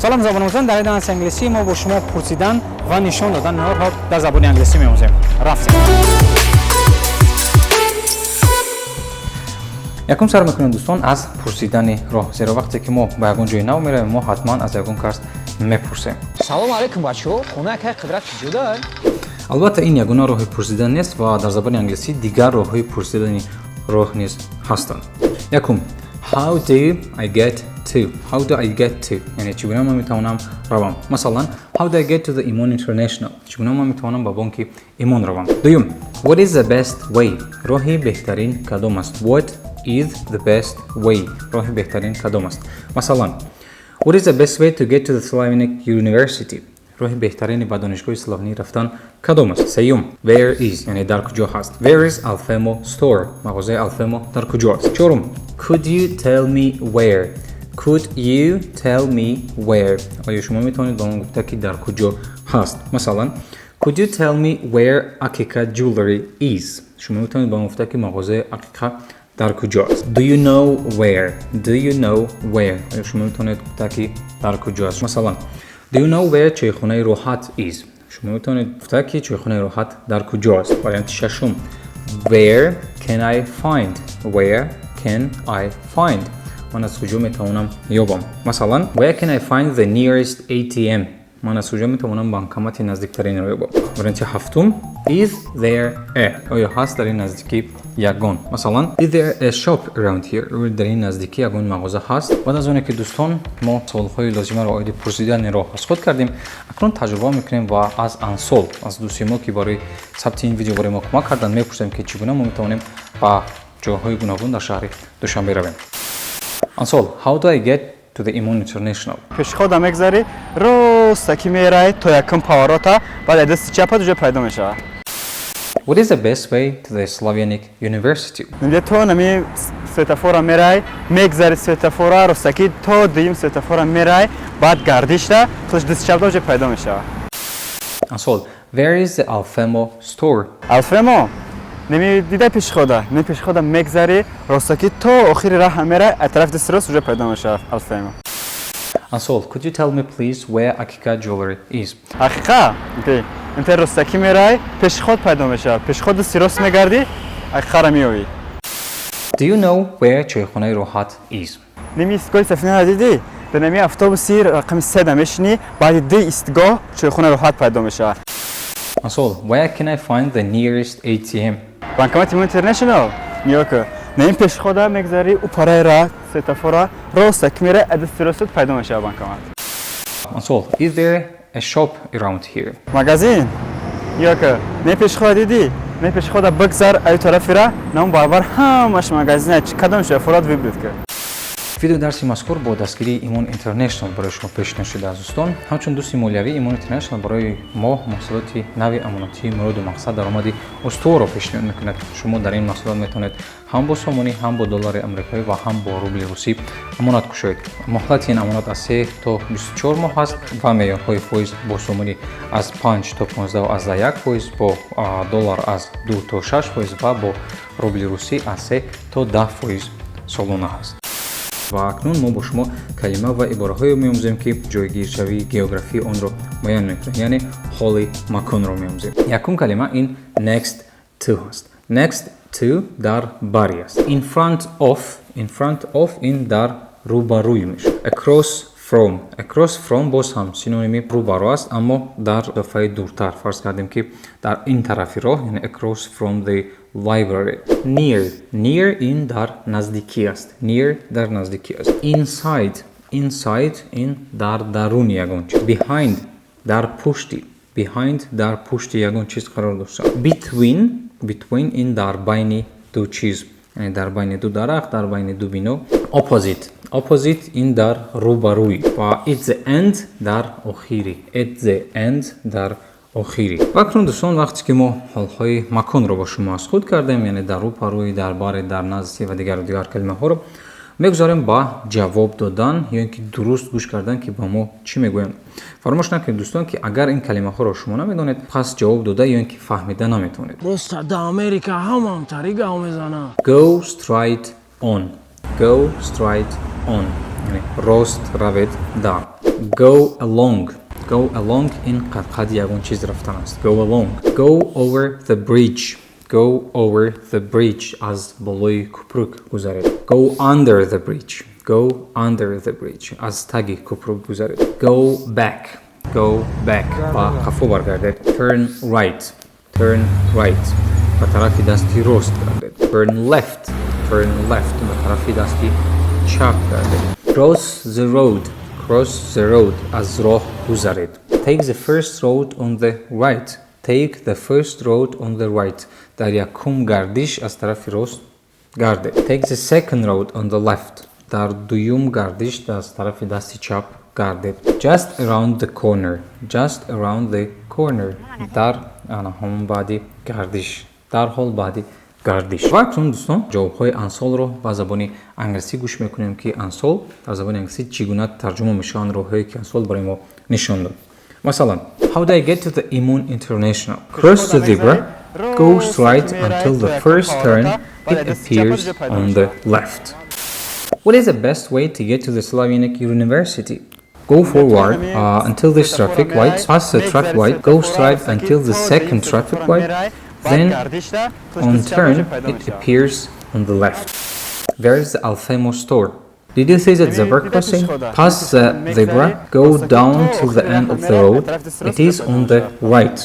Салом, забономӯзон! Дар дарси англисӣ мо бо шумо пурсидан ва нишон додани роҳро дар забони англисӣ меомӯзем. Рафтем. Якум сар мекунем, дӯстон, аз пурсидани роҳ, зеро вақте ки мо ба ягон ҷои нав меравем, мо ҳатман аз ягон кас мепурсем. Салом алейкум, бачаҳо! Хона кай Қудрат киҷода? Албатта, ин ягона роҳи пурсидан нест ва дар забони англисӣ дигар роҳҳои пурсидани роҳ низ ҳастанд. Якум: How do I get to? How do I get to? Яъне чӣ гуна ман метавонам равам? Масалан, how do I get to the Imon International? Чӣ гуна ман метавонам ба бонки Имон равам? Дуюм: What is the best way? Роҳи беҳтарин кадом аст? What is the best way? Роҳи беҳтарин кадом аст? Масалан, what is the best way to get to the Slavonic University? Роҳи беҳтарини ба донишгоҳи славонӣ рафтан кадом аст? Сеюм: Where is, яъне дар куҷо ҳаст? Where is Alfemo store? Мағозаи Alfemo дар куҷо аст? Чорум: Could you tell me where? Could you tell me where? Оё шумо метавонед ба ман гуфта, ки дар куҷо ҳаст? Масалан, could you tell me where Akika Jewelry is? Шумо метавонед ба ман гуфта, ки мағозаи Акика дар куҷо аст? Do you know where? Do you know where? Оё шумо метавонед гуфта, ки дар куҷо аст? Масалан, do you know where чойхонаи Роҳат is? Шумо метавонед гуфта, ки чойхонаи Роҳат дар куҷо аст? Варианти шашум: Where can I find? Where can I find? Ман аз куҷо метавонам ёбам? Масалан, where can I find the nearest ATM? Ман аз куҷо метавонам банкомати наздиктаринро ёбам? Варианти ҳафтум: Is there a? Оё ҳаст дар ин наздикӣ ягон? Масалан, is there a shop around here? Дар ин наздикӣ ягон мағоза ҳаст? Баъд аз оне ки, дӯстон, мо саволҳои лозимаро оиди пурсидани роҳ аз худ кардем, акнун таҷриба мекунем ва аз Ансол, аз дӯсти мо, ки барои сабти ин видео барои мо кӯмак карданд, мепурсем, ки чӣ гуна мо метавонем ба ҷойҳои гуногун дар шаҳри Душанбе равем. Ансол, how do I get to the Imon International? Пешхода мегзарӣ, ростаки мерай то якум поворота, баъд аз дасти чапат уже пайдо мешавад. What is the best way to the Slavianic University? Инҷа то нами светофора мерай, мегзари светофора, ростаки то дуюм светофора мерай, баъд гардишта худаш дасти чапда уже пайдо мешавад. Ансол, where is the Alfemo store? Алфемо неми дида, пешхода, неми пешхода мегзари, ростаки то охири раҳа мерай, аз тарафи дасти рост уже пайдо мешавад Алфемо. Ансол, could you tell me, please, where Akika Jewelry is? Ҳақиқа инте ростаки мерай, пешход пайдо мешавад, пешход дасти рост мегардӣ, Ҳақиқаро меёвӣ. Do you know where чойхонаи Роҳат is? Неми истгоҳи Сафинаро дидӣ? Дар нами автобуси рақами седа мешинӣ, баъди ду истгоҳ чойхонаи Роҳат пайдо мешавад. Ансол, where can I find the nearest ATM? Банкомати International нигоҳ кун, нами пешхода мегзарӣ, ӯ параи ра светофора ростаки мерай, аз дасти ростат пайдо мешавад банкомат. Ансол, is there a shop around here? Магазин нигоҳ кун, нами пешхода дидӣ? Нами пешхода бигзар, аю тарафи ра нам баробар ҳамаш магазин, кадом шава фурат выбрать кун. Видео дарси мазкур бо дастгирии Имон Интернешнл барои шумо пешниҳод шудааст. Дӯстон, ҳамчун дӯсти молиявӣ Имон Интернешнл барои мо маҳсулоти нави амонатии Муроду мақсад, даромади устуворро пешниҳод мекунад. Шумо дар ин маҳсулот метавонед ҳам бо сомонӣ, ҳам бо доллари амрикоӣ ва ҳам бо рубли русӣ амонат кушоед. Муҳлати ин амонат аз 3 то 24 моҳ аст ва меъёрҳои фоиз бо сомонӣ аз 5 то 15,1%, бо доллар аз 2 то 6% ва бо рубли русӣ аз 3 то 10% солона аст. Ва акнун мо бо шумо калима ва ибораҳое меомӯзем, ки ҷойгиршавии географии онро муайян мекунанд, яъне ҳоли маконро меомӯзем. Якум калима ин next to аст. Next to дар бари аст. In front of, in front of ин дар рӯбарӯй мешавад. Across from, across from боз ҳам синоними рӯбарӯ аст, аммо дар дафъаи дуртар. Фарз кардем, ки дар ин тарафи роҳ, яъне across from the library. Near, near ин дар наздикӣ аст. Near дар наздикӣ аст. Inside, inside ин дар даруни ягон чиз. Behind дар пушти, behind дар пушти ягон чиз қарор дошта. Between, between ин дар байни ду чиз, яъне дар байни ду дарахт, дар байни ду бино. Opposite, opposite ин дар рӯбарӯй ва at the end дар охири, at the end дар охири. Ва акнун, дӯстон, вақте ки мо ҳолҳои маконро бо шумо аз худ кардем, яъне дар рӯпарӯи, дар бари, дар назди ва дигару дигар калимаҳоро, мегузорем ба ҷавоб додан ё ин ки дуруст гӯш кардан, ки ба мо чӣ мегӯянд. Фаромӯш накунед, дӯстон, ки агар ин калимаҳоро шумо намедонед, пас ҷавоб дода ё ин ки фаҳмида наметавонед. Просто да Америка ҳамам тари гав мезанам. Go straight on. Go straight on, яъне рост равед. Да. Go along. Go along ин қадқади ягон чиз рафтан аст. Go along. Go over the bridge. Go over the bridge. Аз болои купрук гузаред. Go under the bridge. Go under the bridge. Аз таги купрук гузаред. Go back. Go back. Ба қафо баргардед. Turn right. Turn right. Ба тарафи дасти рост гардед. Turn left. Turn left. Ба тарафи дасти чап гардед. Cross the road. Cross the road. Аз роҳ гузаред. Take the first road on the right. Take the first road on the right. Дар якум гардиш аз тарафи рост гардед. Take the second road on the left. Дар дуюм гардиш аз тарафи дасти чап гардед. Just around the corner. Just around the corner. Дар ана ҳамон баъди гардиш, дарҳол баъди гардиш. Ва акнун, дӯстон, ҷавобҳои ансолро ба забони англисӣ гӯш мекунем, ки ансол дар забони англисӣ чӣ гуна тарҷума мешаванд, роҳҳое ки ансол барои мо нишон дод. Масалан, how do I get to the Imun International? Cross the zebra, go straight until the first turn, it appears on the left. What is the best way to get to the Slavic University? Go forward until this traffic light, pass the traffic light, go straight until the second traffic light, then on turn it appears on the left. Where is the Alfemo store? Did you see the zebra crossing? Pass the zebra, go down to the end of the road. It is on the right.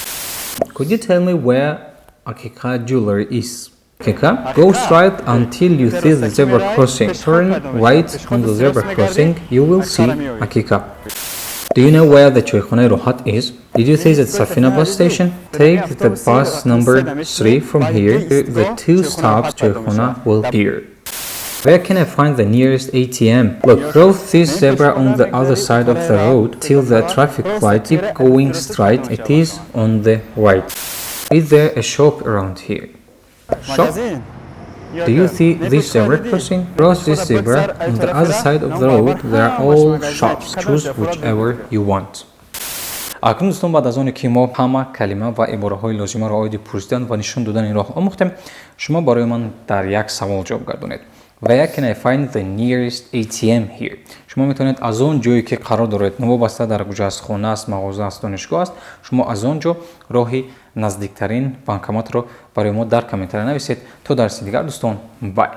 Could you tell me where Akika Jewelry is? Akika, go straight until you see the zebra crossing. Turn right on the zebra crossing, you will see Akika. Do you know where the Choykhonai Rohat is? Did you see the Safina bus station? Take the bus number 3 from here. The two stops Choykhona will appear. Where can I find the nearest ATM? Look, cross this zebra on the other side of the road till the traffic light. Keep going straight. It is on the right. Is there a shop around here? Shop? Do you see this zebra crossing? Cross this zebra on the other side of the road. There are all shops. Choose whichever you want. Акнун, дӯстон, баъд аз оне ки мо ҳама калима ва ибораҳои лозимаро оиди пурсидан ва нишон додани роҳ омӯхтем, шумо барои ман дар як савол ҷавоб гардонед. Where can I find the nearest ATM here? Шумо метавонед аз он ҷое ки қарор доред, новобаста дар куҷо аст, хона аст, мағоза аст, донишгоҳ аст, шумо аз он ҷо роҳи наздиктарин банкоматро барои мо дар комментария нависед. То дарси дигар, дӯстон, bye.